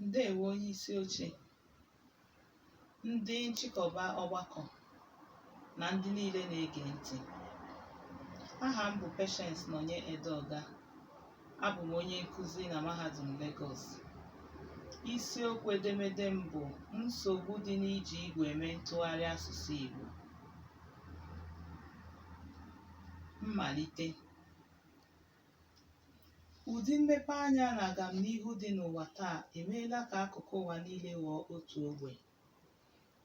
Ndewo onyeisi oche, ndị nchịkọba ọgbakọ na ndị niile na-ege ntị. Aha m bụ Patience Nonye Edeoga. Abụ m onye nkuzi na Mahadum Lagos. Isiokwu edemede m bụ nsogbu dị n'iji igwe eme ntụgharị asụsụ Igbo. Mmalite. Ụdị mmepeanya na agamnihu dị n'ụwa taa emeela ka akụkụ ụwa niile ghọọ otu ogbe.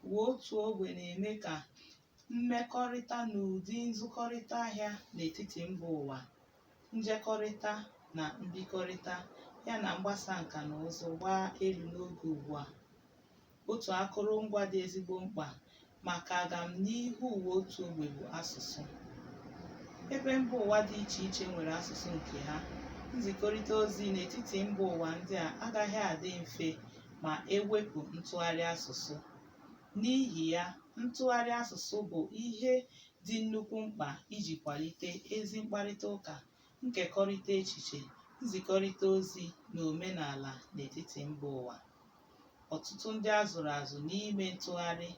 Ụwa otu ogbe na-eme ka mmekọrịta na ụdị nzụkọrịta ahịa n'etiti mba ụwa, njekọrịta na mbikọrịta yana mgbasa nka na ụzụ gbaa elu n'oge ugbu a. Otu akụrụngwa dị ezigbo mkpa maka agamnihu ụwa otu ogbe bụ asụsụ. Ebe mba ụwa dị iche iche nwere asụsụ nke ha, nzikọrịta ozi n'etiti mba ụwa ndị a agaghị adị mfe ma e wepụ ntụgharị asụsụ. N'ihi ya, ntụgharị asụsụ bụ ihe dị nnukwu mkpa iji kwalite ezi mkparịta ụka, nkekọrịta echiche, nzikọrịta ozi na omenala n'etiti mba ụwa. Ọtụtụ ndị a zụrụ azụ n'ime ntụgharị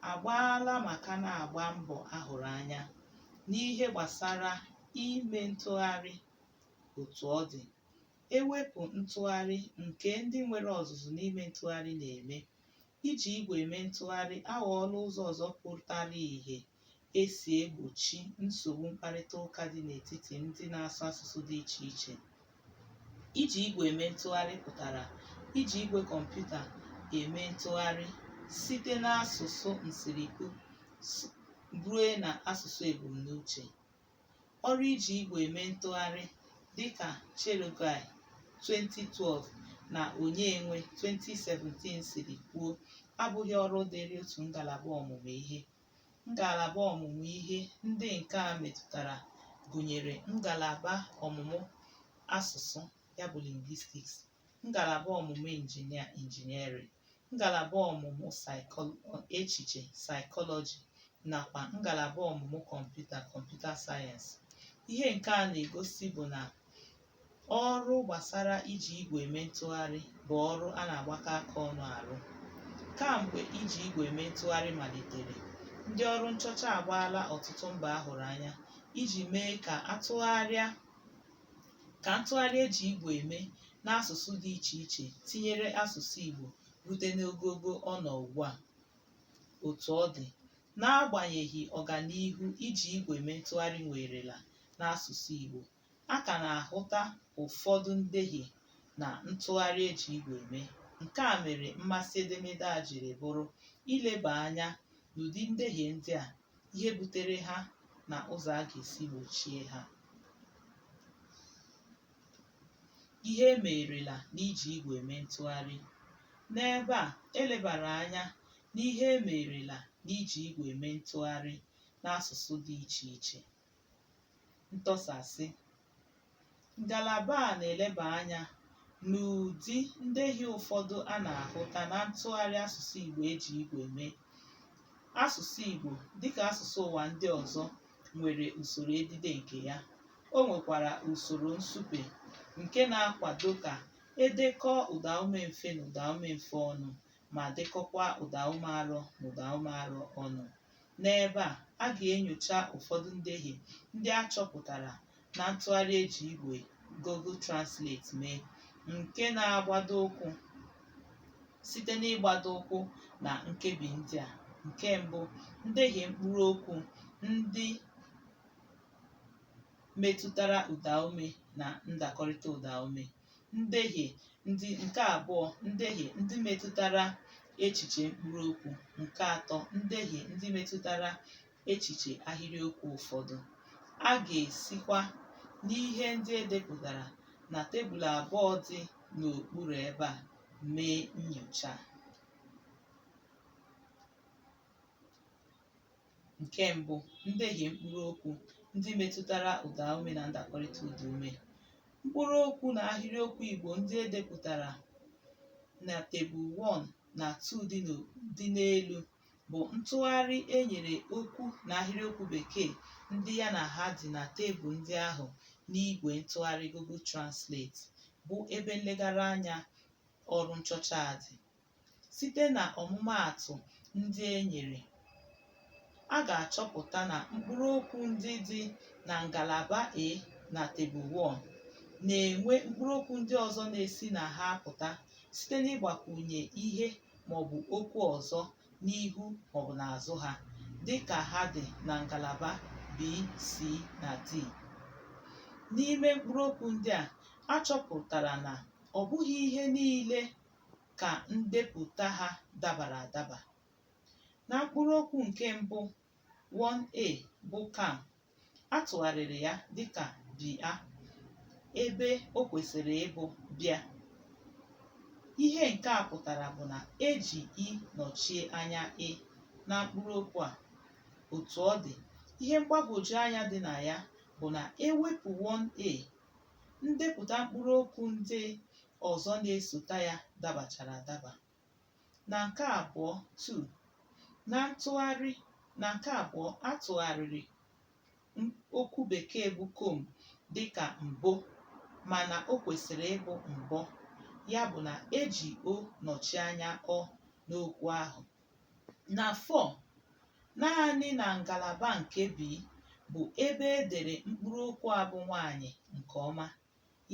agbaala ma ka na-agba mbọ a hụrụ anya n'ihe gbasara ime ntụgharị. Otu ọ dị, e wepụ ntụgharị nke ndị nwere ọzụzụ n'ime ntụgharị na-eme, iji igwe eme ntụgharị aghọọla ụzọ ọzọ pụtara ìhè e si egbochi nsogbu mkparịta ụka dị n'etiti ndị na-asụ asụsụ dị iche iche. Iji igwe eme ntụgharị pụtara iji igwe kọmputa eme ntụgharị site n'asụsụ nsirihụ ruo n'asụsụ ebumnuche. Ọrụ iji igwe eme ntụgharị dịka Cherogoi 2012 na Onyenwe 2017 siri kwuo abụghị ọrụ dịịrị otu ngalaba ọmụmụ ihe. Ngalaba ọmụmụ ihe ndị nke a metụtara gụnyere ngalaba ọmụmụ asụsụ ya bụ lingwistiks, ngalaba ọmụmụ injinia engineering, ngalaba ọmụmụ echiche psychology nakwa ngalaba ọmụmụ kọmputa computer science. Ihe nke a na-egosi bụ na ọrụ gbasara iji igwe eme ntụgharị bụ ọrụ a na-agbakọ aka ọnụ arụ. Kamgbe iji igwe eme ntụgharị malitere, ndị ọrụ nchọcha agbaala ọtụtụ mbọ a hụrụ anya iji mee ka ntụgharị e ji igwe eme n'asụsụ dị iche iche tinyere asụsụ Igbo rute n'ogogo ọ nọ ugbu a. Otu ọ dị, n'agbanyeghị ọganihu iji igwe eme ntụgharị nwerela n'asụsụ Igbo, a ka na-ahụta ụfọdụ ndehie na ntụgharị e ji igwe eme. Nke a mere mmasị edemede a jiri bụrụ ileba anya n'ụdị ndehie ndị a, ihe butere ha na ụzọ a ga-esi gbochie ha. Ihe e merela n'iji igwe eme ntụgharị. N'ebe a, e lebara anya n'ihe e merela n'iji igwe eme ntụgharị n'asụsụ dị iche iche. Ntọsasị. Ngalaba a na-eleba anya n'ụdị ndehie ụfọdụ a na-ahụta na ntụgharị asụsụ Igbo e ji igwe mee. Asụsụ Igbo, dịka asụsụ ụwa ndị ọzọ, nwere usoro edide nke ya. O nwekwara usoro nsupe nke na-akwado ka e dekọọ ụdaume mfe na ụdaume mfe ọnụ ma dekọkwa ụdaume arọ na ụdaume arọ ọnụ. N'ebe a, a ga-enyocha ụfọdụ ndehie ndị a chọpụtara na ntụgharị e ji igwe Google Translate mee nke na-agbado ụkwụ site n'ịgbado ụkwụ na nkebi ndị a. Nke mbụ, ndehie mkpụrụokwu ndị metụtara ụdaume na ndakọrịta ụdaume. Ndehie ndị nke abụọ, ndehie ndị metụtara echiche mkpụrụokwu. Nke atọ, ndehie ndị metụtara echiche ahịrịokwu ụfọdụ. A ga-esikwa n'ihe ndị e depụtara na tebụl abụọ dị n'okpuru ebe a mee nnyocha a. Nke mbụ, ndehie mkpụrụokwu ndị metụtara ụdaume na ndakọrịta ụdaume. Mkpụrụokwu na ahịrịokwu Igbo ndị e depụtara na tebụl 1 na 2 dị n'elu bụ ntụgharị e nyere okwu na ahịrịokwu Bekee ndị ya na ha dị na tebụl ndị ahụ n'igwe ntụgharị Google Translate, bụ ebe nlegara anya ọrụ nchọcha a dị. Site na ọmụmaatụ ndị e nyere, a ga-achọpụta na mkpụrụokwu ndị dị na ngalaba A na Tebụl 1 na-enwe mkpụrụokwu ndị ọzọ na-esi na ha apụta site n'ịgbakwụnye ihe maọbụ okwu ọzọ n'ihu maọbụ n'azụ ha, dịka ha dị na ngalaba B, C na D. N'ime mkpụrụokwu ndị a, a chọpụtara na ọ bụghị ihe niile ka ndepụta ha dabara adaba. Na mkpụrụokwu nke mbụ 1A bụ kam, a tụgharịrị ya dịka bịa ebe o kwesịrị ịbụ bịa. Ihe nke a pụtara bụ na e ji i nọchie anya ị na mkpụrụokwu a. Otu ọ dị, ihe mgbagwoju anya dị na ya bụ na e wepụ 1A, ndepụta mkpụrụokwu ndị ọzọ na-esote ya dabachara adaba. Na nke abụọ 2, na ntụgharị na nke abụọ, a tụgharịrị okwu bekee bụ comb dịka mbo mana o kwesịrị ịbụ mbọ, ya bụ na e ji o nọchie anya ọ n'okwu ahụ. Na 4, naanị na ngalaba nke B bụ ebe e dere mkpụrụokwu a bụ nwaanyị nke ọma,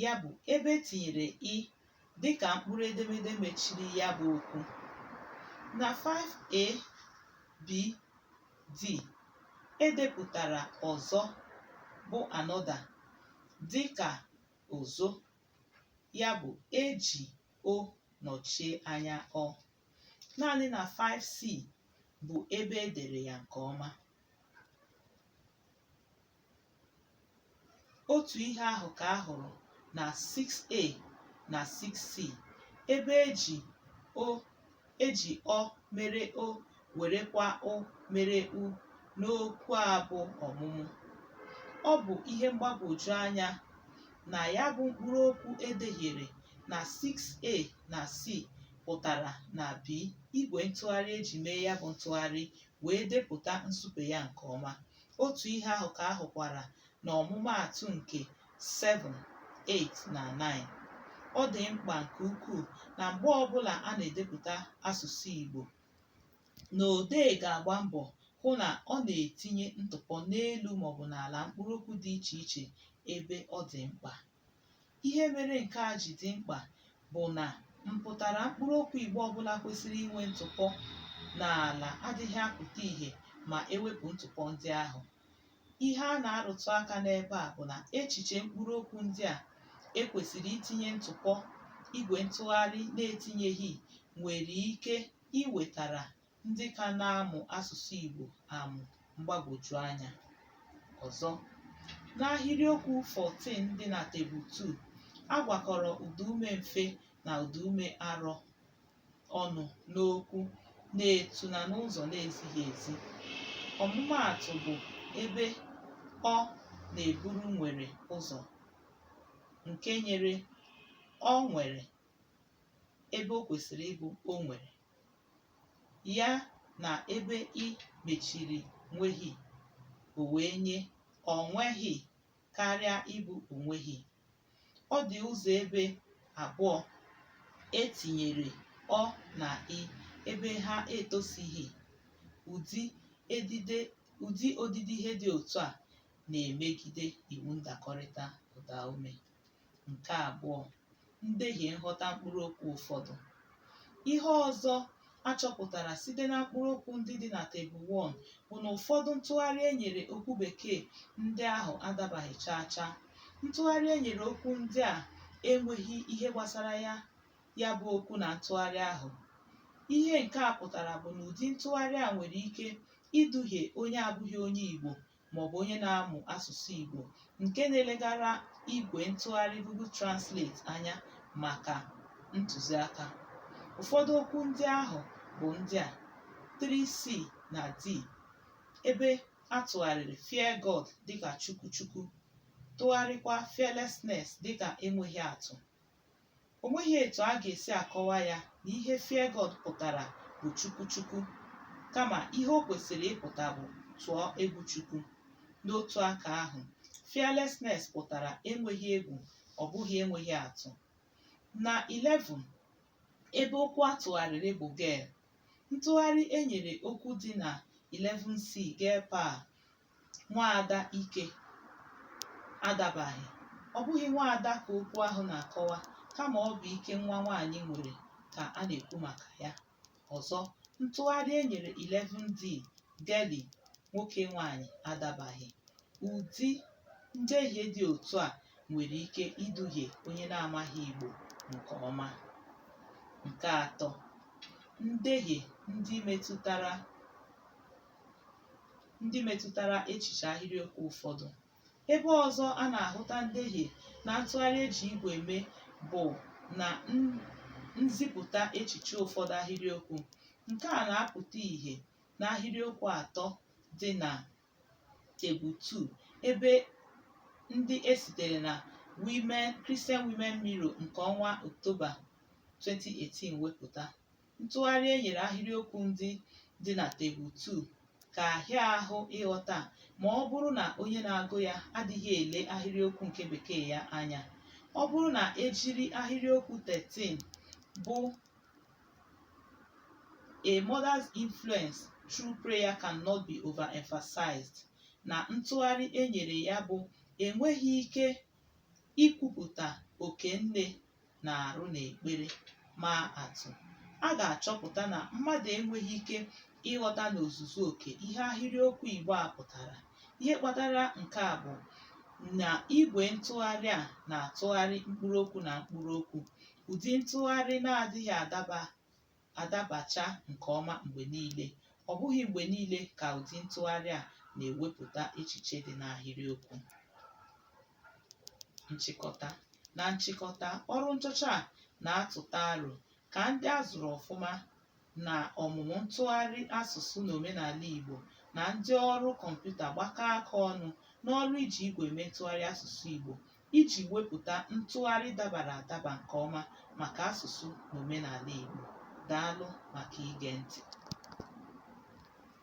ya bụ ebe e tinyere ị dịka mkpụrụedemede mechiri ya bụ okwu. Na 5A, B, D, e depụtara ọzọ bụ another dịka ozo, ya bụ e ji o nọchie anya ọ. Naanị na 5C bụ ebe e dere ya nke ọma. Otu ihe ahụ ka a hụrụ na 6A na 6C ebe e ji o eji ọ mere o werekwa ụ mere u n'okwu a bụ ọmụmụ. Ọ bụ ihe mgbagwoju anya na ya bụ mkpụrụokwu e dehiere na 6A na C pụtara na B, igwe ntụgharị e ji mee ya bụ ntụgharị wee depụta nsupe ya nke ọma. Otu ihe ahụ ka a hụkwara n'ọmụmaatụ nke 7, 8 na 9. Ọ dị mkpa nke ukwuu na mgbe ọbụla a na-edepụta asụsụ Igbo, na odee ga-agba mbọ hụ na ọ na-etinye ntụpọ n'elu maọbụ n'ala mkpụrụokwu dị iche iche ebe ọ dị mkpa. Ihe mere nke a ji dị mkpa bụ na mpụtara mkpụrụokwu Igbo ọbụla kwesịrị inwe ntụpọ n'ala adịghị apụta ìhè ma e wepụ ntụpọ ndị ahụ. Ihe a na-arụtụ aka n'ebe a bụ na echiche mkpụrụokwu ndị a e kwesịrị itinye ntụpọ igwe ntụgharị na-etinyeghị nwere ike iwetara ndị ka na-amụ asụsụ Igbo amụ mgbagwoju anya. Ọzọ, n'ahịrịokwu 14 dị na Tebụl 2, a gwakọrọ ụdaume mfe na ụdaume arọ ọnụ n'okwu n'etu na n'ụzọ na-ezighị ezi. Ọmụmaatụ bụ ebe ọ na-eburu nwere ụzọ nke nyere ọ nwere ebe o kwesịrị ịbụ o nwere, ya na ebe ị mechiri nweghị o wee nye ọ nweghị karịa ịbụ o nweghị. Ọ dị ụzọ ebe abụọ e tinyere ọ na ị ebe ha etosighị. Ụdị edide ụdị odide ihe dị otu a na-emegide iwu ndakọrịta ụdaume. Nke abụọ, ndehie nghọta mkpụrụokwu ụfọdụ. Ihe ọzọ a chọpụtara site na mkpụrụokwu ndị dị na Tebụl 1 bụ na ụfọdụ ntụgharị e nyere okwu bekee ndị ahụ adabaghị chaa chaa. Ntụgharị e nyere okwu ndị a enweghị ihe gbasara ya ya bụ okwu na ntụgharị ahụ. Ihe nke a pụtara bụ na ụdị ntụgharị a nwere ike iduhie onye abụghị onye Igbo maọbụ onye na-amụ asụsụ Igbo nke na-elegara igwe ntụgharị Google Translate anya maka ntụziaka. Ụfọdụ okwu ndị ahụ bụ ndị a: 3C na D, ebe a tụgharịrị fear God dịka Chukwu Chukwu, tụgharịkwa fearlessness dịka enweghị atụ. O nweghị etu a ga-esi akọwa ya na ihe fear God pụtara bụ Chukwu Chukwu, kama ihe o kwesịrị ịpụta bụ tụọ egwu Chukwu. N'otu aka ahụ, fearlessness pụtara enweghị egwu, ọ bụghị enweghị atụ. Na 11, Ebe okwu a tụgharịrị bụ "girl". Ntụgharị e nyere okwu dị na 11C "girl power" (nwaada ike) adabaghị. Ọ bụghị nwaada ka okwu ahụ na-akọwa, kama ọ bụ ike nwa nwaanyị nwere ka a na-ekwu maka ya. Ọzọ, ntụgharị e nyere 11D "girlie" (nwoke/nwaanyị) adabaghị. Ụdị ndehie dị otu a nwere ike iduhie onye na-amaghị Igbo nke ọma. Nke atọ, ndehie ndị metụtara echiche ahịrịokwu ụfọdụ. Ebe ọzọ a na-ahụta ndehie na ntụgharị e ji igwe eme bụ na nzipụta echiche ụfọdụ ahịrịokwu. Nke a na-apụta ìhè n'ahịrịokwu atọ dị na Tebụl 2 ebe ndị e sitere na Christian Women Mirror nke ọnwa Ọktoba 2018 wepụta. Ntụgharị e nyere ahịrịokwu ndị dị na Tebụl 2 ka hịa ahụ ịghọta ma ọ bụrụ na onye na-agụ ya adịghị ele ahịrịokwu nke Bekee ya anya. Ọ bụrụ na e jiri ahịrịokwu 13 bụ "A mother's influence through prayer cannot be overemphasized" na ntụgharị e nyere ya bụ "enweghị ike ikwupụta oke nne na-arụ n'ekpere" maa atụ, a ga-achọpụta na mmadụ enweghị ike ịghọta n'ozuzu oke ihe ahịrịokwu Igbo a pụtara. Ihe kpatara nke a bụ na igwe ntụgharị a na-atụgharị mkpụrụokwu na mkpụrụokwu, ụdị ntụgharị na-adịghị adabacha nke ọma mgbe niile. Ọ bụghị mgbe niile ka ụdị ntụgharị a na-ewepụta echiche dị n'ahịrịokwu. Nchịkọta. Na nchịkọta, ọrụ nchọcha a na-atụta aro ka ndị a zụrụ ọfụma na ọmụmụ ntụgharị asụsụ na omenala Igbo na ndị ọrụ kọmputa gbakọọ aka ọnụ n'ọrụ iji igwe eme ntụgharị asụsụ Igbo iji wepụta ntụgharị dabara adaba nke ọma maka asụsụ na omenala Igbo. Daalụ maka ige ntị.